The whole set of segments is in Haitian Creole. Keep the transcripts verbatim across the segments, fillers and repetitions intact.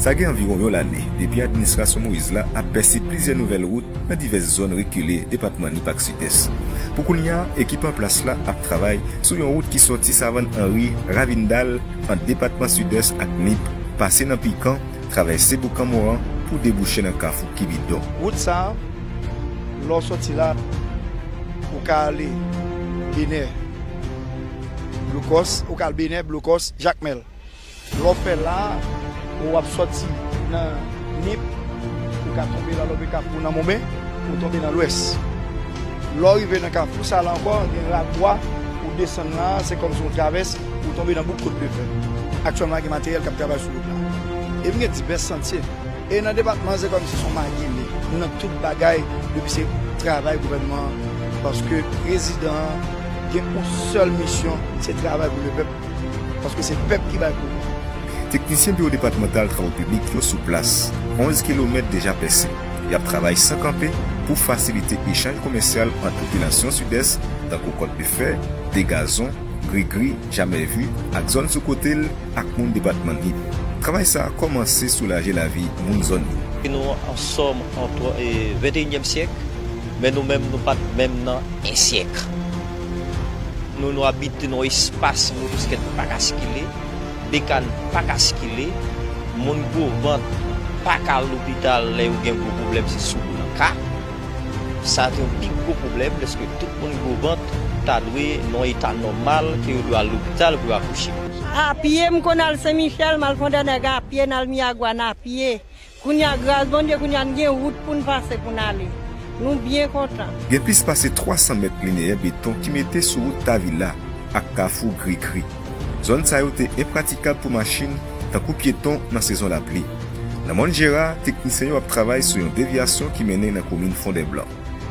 Sa gen anviwon yon lane depi administrasyon Moyiz la ap pèse plizyè nouvèl wout nan divès zòn rekile depatman Nip ak Sidès. Pou kounye a, ekip an plas la ap travay sou yon wout ki sòti Savàn Anri, Ravindal, ant depatman Sidès ak Nip, pase nan Pikan, travèse Boukan Moran pou debouche nan kafou Kibidon. Wout sa a, lè w sòti la, ou ka ale Benè, Blokòs, ou ka al Benè, Blokòs, Jakmèl. Lè w fè la, ou ap sòti nan Nip, ou ka tonbe la, lè w vin Kafou nan Monben, ou tonbe nan Lwès. Lè w rive nan kafou sa la ankò, gen Ragwa, ou desann la, se kòmsi yon travès, ou tonbe nan bouk Kot de Fè. Aktyèlman, gen materyèl k ap travay sou wout la. Epi gen divès santye. E nan depatman an, se kòmsi se yon magine. Nou nan tout bagay, depi se travay gouvènman an. Paske prezidan an gen yon sèl misyon, se travay pou lepèp. Paske se pèp ki bay pouvwa. Teknisyen Biwo Depatmantal Travo Piblik yo sou plas, onz kilomèt deja pèse. Y ap travay san kanpe pou fasilite echanj komèsyal ant popilasyon Sidès, tankou Kòt de Fè, Degazon, Grigri, Jamèvi, ak zòn sou kote l, ak moun depatman Nip. Travay sa a kòmanse soulaje lavi moun zòn yo. Nou an sòm an twa-, e, venteyinyèm syèk, men nou menm, nou pa t menm nan en syèk. Nou, nou abite nan yon espas motosiklèt pa ka sikile, bekàn pa ka sikile, moun gwo vant pa ka al lopital lè yo gen gwo pwoblèm, se sou nan ka. Sa te yon pi gwo pwoblèm, lèske tout moun gwo vant ta dwe nan yon eta nòmal ke yo dwe al lopital pou yo akouche. A pye, m konn al Sen Michèl, m al Fondènèg a pye, n al Miyagwa n a pye. Kounye a, gras Bondye, kounye a, n gen wout pou n pase, pou n ale. Nou byen kontan. Gen plis pase twa san mèt lineyè beton ki mete sou wout Tavila ak kafou Grigri. Zòn sa yo te enpratikab pou machin, tankou pyeton nan sezon lapli. Nan Mòn Jera, teknisyen yo ap travay sou yon devyasyon ki mennen nan komin Fondèblan.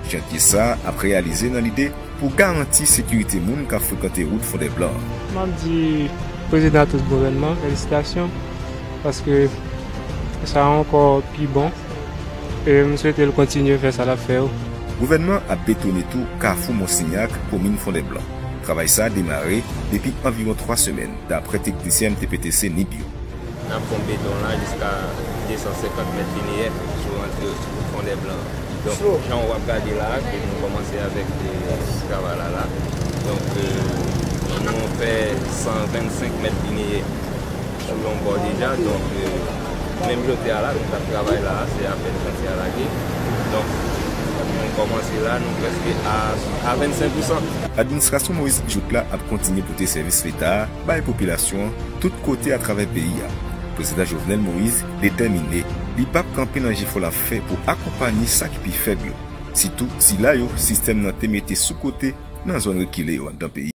Chantye sa a ap reyalize nan lide pou garanti sekirite moun k ap frekante wout Fondèblan an. M ap di prezidan ak tout gouvènman, felisitasyon, paske sa ankò pi bon. E m swete l kontinye fè sa l ap fè yo. Gouvènman ap betone tou kafou Monsignac, komin Fondèblan. Travay sa a demare depi anviwon twa semèn, daprè teknisyen M T P T C Nip yo. N ap fon beton la jiska de san senkant mèt lineyè sou rantre wout Fondèblan. Donk, jan w ap gade la, ke nou kòmanse avèk, e, travay la la. Donk, e, nou fè san vennsenk mèt lineyè sou yon bò deja. Donk, e, menm jodi a la, nou t ap travay la, se apèn chantye a lage. Donk, nou kòmanse la, nou prèske a, a vennsenk pousan. Administrasyon Moyiz ki jouk la ap kontinye pote sèvis Leta a bay popilasyon an tout kote atravè peyi a. Prezidan Jovenel Moïse detèmine, li p ap kanpe nan jefò l ap fè pou akonpanye sa ki pi fèb yo, sitou sila yo sistèm nan te mete sou kote nan zòn rekile yo anndan peyi.